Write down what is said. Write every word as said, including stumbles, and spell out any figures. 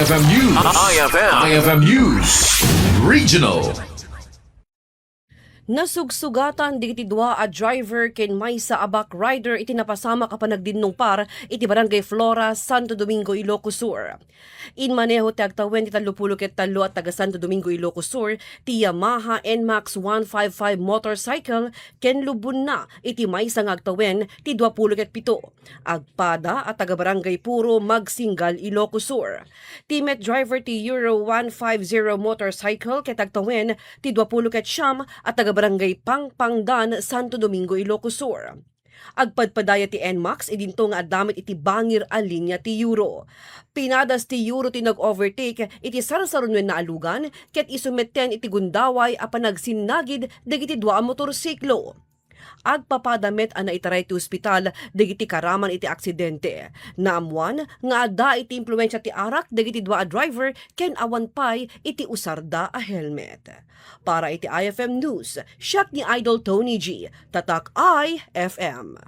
F M News. I F M. I F M News. Regional. Nasugsugatan dagiti dua a driver ken maysa a back rider iti napasamak a panagdinnungpar iti Barangay Flora, Santo Domingo, Ilocos Sur. Inmaneho ti agtawen ti tallopulo ket tallo a taga Santo Domingo, Ilocos Sur, ti Yamaha N max one five five motorcycle ken lubbonna iti maysa nga agtawen ti duapulo ket pito. Agpada a taga Barangay Puro, Magsingal, Ilocos Sur. Ti met driver ti Euro one five zero motorcycle ket agtawen ti duapulo ket siam a taga Barangay Pangpangdan, Santo Domingo, Ilocos Sur. Agpadpadaya ti N max idinto nga adda met iti bangir a linia ti Euro. Pinadas ti Euro ti nag-overtake iti sarsarunuen a lugan ket isu metten iti gundaway a panagsinnagid dagiti dua a motorsiklo. Agpapada met a naitaray ti ospital dagiti karaman iti aksidente. Naammuan nga adda iti impluensia ti arak dagiti dua a driver ken awan pay iti usarda a helmet. Para iti I F M News, siak ni Idol Tony G, Tatak I F M.